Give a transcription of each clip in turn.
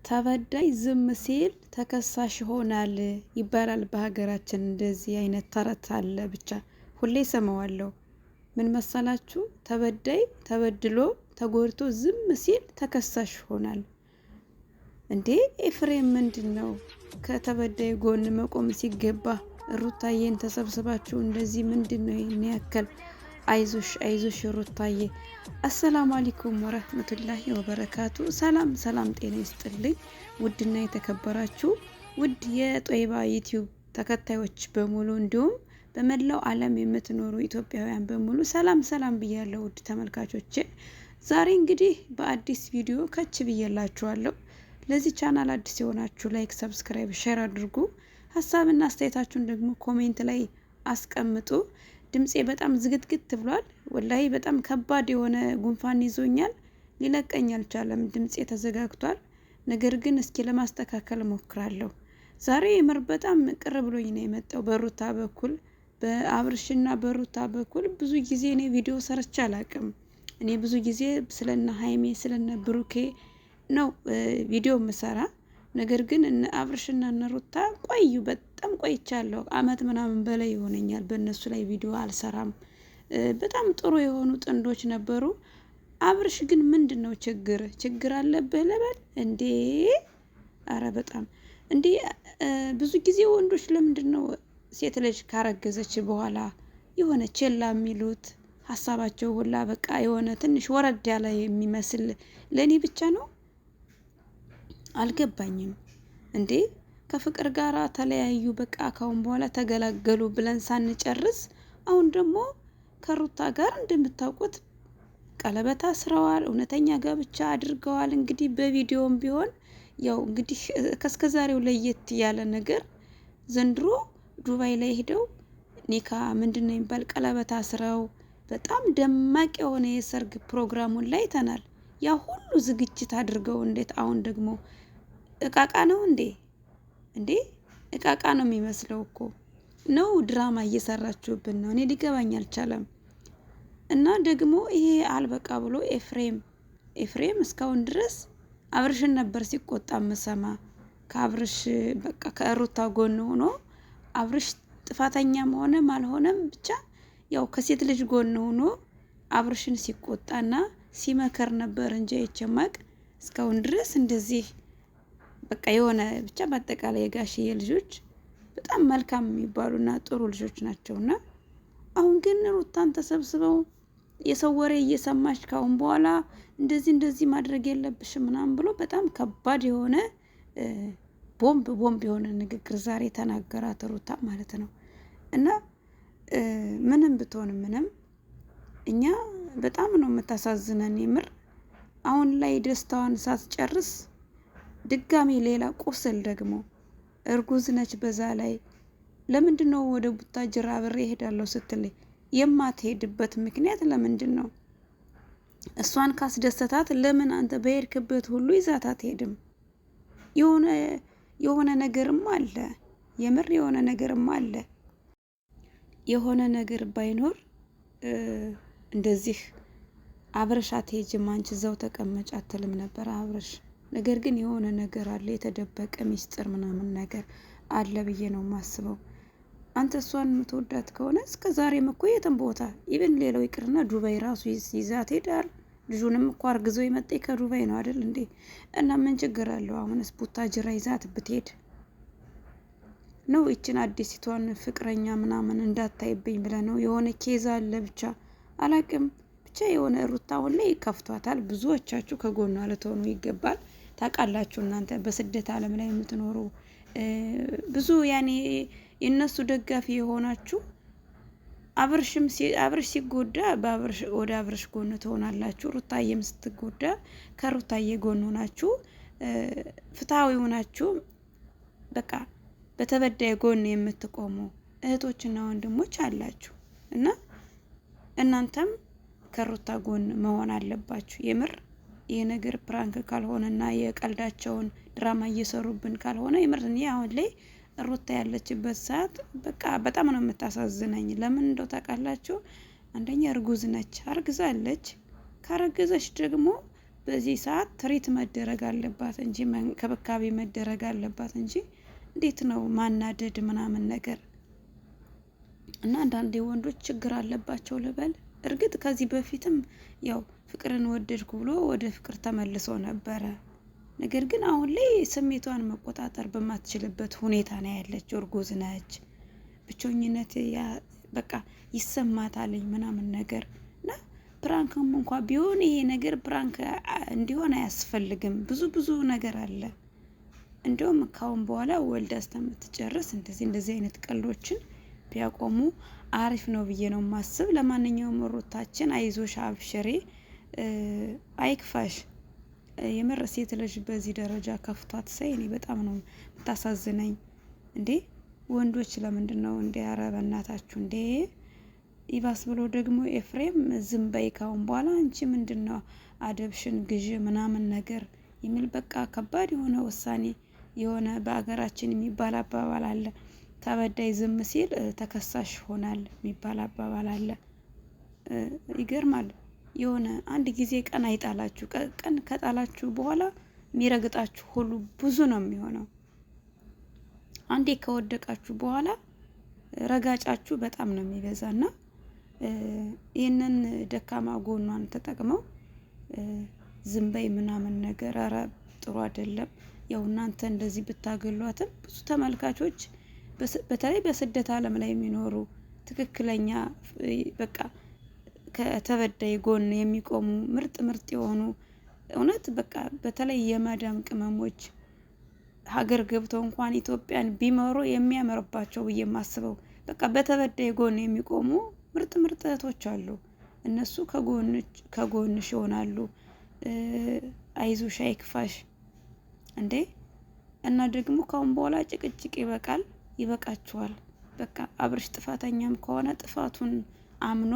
ተበዳይ ዝም ሲል ተከሳሽ ይሆናል ይባላል። በሀገራችን እንደዚህ አይነት ተረት አለ። ብቻ ሁሌ ሰማዋለሁ። ምን መሰላችሁ? ተበዳይ ተበድሎ ተጎድቶ ዝም ሲል ተከሳሽ ይሆናል። እንዴ ኤፍሬም፣ ምንድን ነው ከተበዳይ ጎን መቆም ሲገባ ሩታዬን ተሰብስባችሁ እንደዚህ ምንድን ነው ይህን ያክል? አይዞሽ አይዞሽ ሩታዬ። السلام عليكم ورحمة الله وبركاته። ሰላም ሰላም፣ ጤና ይስጥልኝ ውድና የተከበራችሁ ውድ የጦይባ ዩቲዩብ ተከታዮች በሙሉ እንዲሁም በመላው ዓለም የምትኖሩ ኢትዮጵያውያን በሙሉ ሰላም ሰላም ብያለሁ ውድ ተመልካቾቼ። ዛሬ እንግዲህ በአዲስ ቪዲዮ ከች ብዬላችኋለሁ። ለዚህ ቻናል አዲስ የሆናችሁ like፣ subscribe፣ share አድርጉ። ሀሳብና አስተያየታችሁን ደግሞ comment ላይ አስቀምጡ። ድምፄ በጣም ዝግትግት ብሏል። ወላሂ በጣም ከባድ የሆነ ጉንፋን ይዞኛል። ሊለቀኝ አልቻለም። ድምፄ ተዘጋግቷል። ነገር ግን እስኪ ለማስተካከል እሞክራለሁ። ዛሬ የምር በጣም ቅር ብሎኝ ነው የመጣው በሩታ በኩል፣ በአብርሽና በሩታ በኩል ብዙ ጊዜ እኔ ቪዲዮ ሰርቼ አላቅም። እኔ ብዙ ጊዜ ስለነ ሀይሜ ስለነ ብሩኬ ነው ቪዲዮ ምሰራ። ነገር ግን እነ አብርሽና እነ ሩታ ቆዩ፣ በጣም ቆይቻለሁ። አመት ምናምን በላይ ይሆነኛል በእነሱ ላይ ቪዲዮ አልሰራም። በጣም ጥሩ የሆኑ ጥንዶች ነበሩ። አብርሽ ግን ምንድን ነው ችግር ችግር አለብህ ልበል እንዴ? አረ በጣም እንዴ! ብዙ ጊዜ ወንዶች ለምንድን ነው ሴት ልጅ ካረገዘች በኋላ የሆነ ችላ የሚሉት? ሀሳባቸው ሁላ በቃ የሆነ ትንሽ ወረድ ያለ የሚመስል ለእኔ ብቻ ነው፣ አልገባኝም። እንዴ ከፍቅር ጋር ተለያዩ፣ በቃ ካሁን በኋላ ተገላገሉ ብለን ሳንጨርስ አሁን ደግሞ ከሩታ ጋር እንደምታውቁት ቀለበት አስረዋል፣ እውነተኛ ጋብቻ አድርገዋል። እንግዲህ በቪዲዮም ቢሆን ያው እንግዲህ ከእስከዛሬው ለየት ያለ ነገር ዘንድሮ ዱባይ ላይ ሄደው ኒካ ምንድን ነው የሚባል ቀለበት አስረው በጣም ደማቅ የሆነ የሰርግ ፕሮግራሙን ላይ አይተናል። ያ ሁሉ ዝግጅት አድርገው እንዴት አሁን ደግሞ እቃቃ ነው እንዴ? እንዴ እቃቃ ነው የሚመስለው እኮ ነው። ድራማ እየሰራችሁብን ነው። እኔ ሊገባኝ አልቻለም። እና ደግሞ ይሄ አልበቃ ብሎ ኤፍሬም ኤፍሬም እስካሁን ድረስ አብርሽን ነበር ሲቆጣ ምሰማ። ከአብርሽ በቃ ከሩታ ጎን ሆኖ አብርሽ ጥፋተኛም ሆነም አልሆነም ብቻ ያው ከሴት ልጅ ጎን ሆኖ አብርሽን ሲቆጣና ሲመከር ነበር እንጂ አይቸማቅ እስካሁን ድረስ እንደዚህ በቃ የሆነ ብቻ በአጠቃላይ የጋሽዬ ልጆች በጣም መልካም የሚባሉና ጥሩ ልጆች ናቸውና አሁን ግን ሩታን ተሰብስበው የሰው ወሬ እየሰማች ካሁን በኋላ እንደዚህ እንደዚህ ማድረግ የለብሽም ምናምን ብሎ በጣም ከባድ የሆነ ቦምብ ቦምብ የሆነ ንግግር ዛሬ ተናገራት ሩታ ማለት ነው። እና ምንም ብትሆን ምንም እኛ በጣም ነው የምታሳዝነን የምር። አሁን ላይ ደስታዋን ሳትጨርስ ድጋሚ ሌላ ቁስል ደግሞ እርጉዝ ነች። በዛ ላይ ለምንድን ነው ወደ ቡታጅራ አብሬ እሄዳለሁ ስትል የማትሄድበት ምክንያት ለምንድን ነው? እሷን ካስደሰታት ለምን አንተ በሄድክበት ሁሉ ይዛት አትሄድም? የሆነ የሆነ ነገርም አለ፣ የምር የሆነ ነገርም አለ። የሆነ ነገር ባይኖር እንደዚህ አብረሽ አትሄጂም አንቺ እዛው ተቀመጭ አትልም ነበር አብረሽ። ነገር ግን የሆነ ነገር አለ፣ የተደበቀ ሚስጥር ምናምን ነገር አለ ብዬ ነው የማስበው። አንተ እሷን የምትወዳት ከሆነ እስከ ዛሬም እኮ የትም ቦታ even ሌላው ይቅርና ዱባይ ራሱ ይዛት ሄዳል። ልጁንም እኮ አርግዞ የመጣ ከዱባይ ነው አይደል እንዴ? እና ምን ችግር አለው? አሁንስ ቡታጅራ ይዛት ብትሄድ ነው ይችን አዲሲቷን ፍቅረኛ ምናምን እንዳታይብኝ ብለ ነው የሆነ case አለ ብቻ አላቅም። ብቻ የሆነ ሩታ አሁን ላይ ከፍቷታል። ብዙዎቻችሁ ከጎኗ ልትሆኑ ይገባል። ታውቃላችሁ እናንተ በስደት ዓለም ላይ የምትኖሩ ብዙ ያኔ የእነሱ ደጋፊ የሆናችሁ አብርሽም አብርሽ ሲጎዳ በአብርሽ ወደ አብርሽ ጎን ትሆናላችሁ። ሩታዬም ስትጎዳ ከሩታዬ ጎን ሆናችሁ ፍትሐዊ ሆናችሁ በቃ በተበዳይ ጎን የምትቆሙ እህቶችና ወንድሞች አላችሁ እና እናንተም ከሩታ ጎን መሆን አለባችሁ። የምር ይህ ነገር prank ካልሆነና የቀልዳቸውን ድራማ እየሰሩብን ካልሆነ የምር እኔ አሁን ላይ ሩታ ያለችበት ሰዓት በቃ በጣም ነው የምታሳዝነኝ። ለምን እንደው ታውቃላችሁ? አንደኛ እርጉዝ ነች፣ አርግዛለች። ካረገዘች ደግሞ በዚህ ሰዓት treat መደረግ አለባት እንጂ እንክብካቤ መደረግ አለባት እንጂ እንዴት ነው ማናደድ ምናምን ነገር። እና አንዳንዴ ወንዶች ችግር አለባቸው ልበል። እርግጥ ከዚህ በፊትም ያው ፍቅርን ወደድኩ ብሎ ወደ ፍቅር ተመልሶ ነበረ። ነገር ግን አሁን ላይ ስሜቷን መቆጣጠር በማትችልበት ሁኔታ ነው ያለች። እርጉዝ ነች። ብቸኝነት በቃ ይሰማታልኝ ምናምን ነገር እና prank ም እንኳ ቢሆን ይሄ ነገር prank እንዲሆን አያስፈልግም። ብዙ ብዙ ነገር አለ። እንዲሁም ካሁን በኋላ ወልዳ እስከምትጨርስ እንደዚህ እንደዚህ አይነት ቀልዶችን ቢያቆሙ አሪፍ ነው ብዬ ነው ማስብ። ለማንኛውም ሩታችን አይዞሽ፣ አብሽሬ፣ አይክፋሽ። የምር ሴት ልጅ በዚህ ደረጃ ከፍቷት ሳይ እኔ በጣም ነው የምታሳዝነኝ። እንዴ ወንዶች ለምንድን ነው እንዴ? ኧረ በእናታችሁ እንዴ! ይባስ ብሎ ደግሞ ኤፍሬም ዝም በይ ካሁን በኋላ አንቺ ምንድን ነው አደብሽን ግዥ ምናምን ነገር የሚል በቃ ከባድ የሆነ ውሳኔ የሆነ በሀገራችን የሚባል አባባል አለ። ተበዳይ ዝም ሲል ተከሳሽ ሆናል የሚባል አባባል አለ። ይገርማል። የሆነ አንድ ጊዜ ቀን አይጣላችሁ። ቀን ከጣላችሁ በኋላ የሚረግጣችሁ ሁሉ ብዙ ነው የሚሆነው። አንዴ ከወደቃችሁ በኋላ ረጋጫችሁ በጣም ነው የሚበዛና ይህንን ደካማ ጎኗን ተጠቅመው ዝም በይ ምናምን ነገር ኧረ ጥሩ አይደለም። ያው እናንተ እንደዚህ ብታገሏትም ብዙ ተመልካቾች በተለይ በስደት ዓለም ላይ የሚኖሩ ትክክለኛ በቃ ከተበዳይ ጎን የሚቆሙ ምርጥ ምርጥ የሆኑ እውነት በቃ በተለይ የማዳም ቅመሞች ሀገር ገብተው እንኳን ኢትዮጵያን ቢመሩ የሚያምርባቸው ብዬ የማስበው በቃ በተበዳይ ጎን የሚቆሙ ምርጥ ምርጥ እህቶች አሉ። እነሱ ከጎንሽ ይሆናሉ። አይዞሽ፣ አይክፋሽ እንዴ። እና ደግሞ ካሁን በኋላ ጭቅጭቅ ይበቃል፣ ይበቃችኋል። በቃ አብርሽ ጥፋተኛም ከሆነ ጥፋቱን አምኖ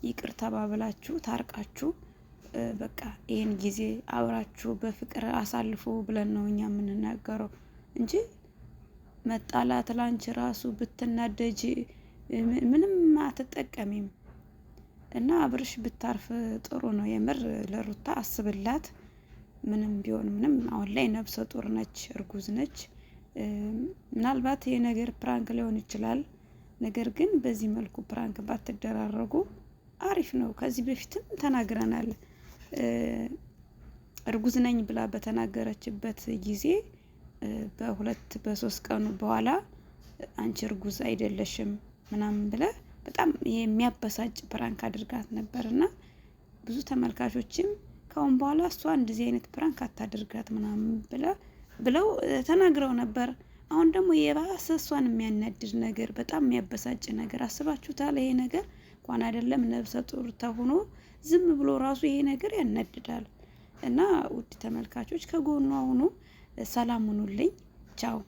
ይቅር ተባብላችሁ ታርቃችሁ በቃ ይህን ጊዜ አብራችሁ በፍቅር አሳልፉ ብለን ነው እኛ የምንናገረው እንጂ መጣላት ላንቺ ራሱ ብትናደጅ ምንም አትጠቀሚም። እና አብርሽ ብታርፍ ጥሩ ነው። የምር ለሩታ አስብላት። ምንም ቢሆን ምንም አሁን ላይ ነብሰ ጡር ነች፣ እርጉዝ ነች። ምናልባት ይሄ ነገር prank ሊሆን ይችላል። ነገር ግን በዚህ መልኩ prank ባትደራረጉ አሪፍ ነው። ከዚህ በፊትም ተናግረናል። እርጉዝ ነኝ ብላ በተናገረችበት ጊዜ በሁለት በሶስት ቀኑ በኋላ አንቺ እርጉዝ አይደለሽም ምናምን ብለ በጣም የሚያበሳጭ prank አድርጋት ነበርና ብዙ ተመልካቾችም ካሁን በኋላ እሷ እንደዚህ አይነት prank አታድርጋት ምናምን ብለው ተናግረው ነበር። አሁን ደግሞ የባሰ እሷን የሚያናድድ ነገር፣ በጣም የሚያበሳጭ ነገር አስባችሁታል? ይሄ ነገር እንኳን አይደለም ነብሰ ጡር ተሆኖ ዝም ብሎ ራሱ ይሄ ነገር ያናድዳል። እና ውድ ተመልካቾች ከጎኗ ሁኑ። ሰላም ሁኑልኝ። ቻው።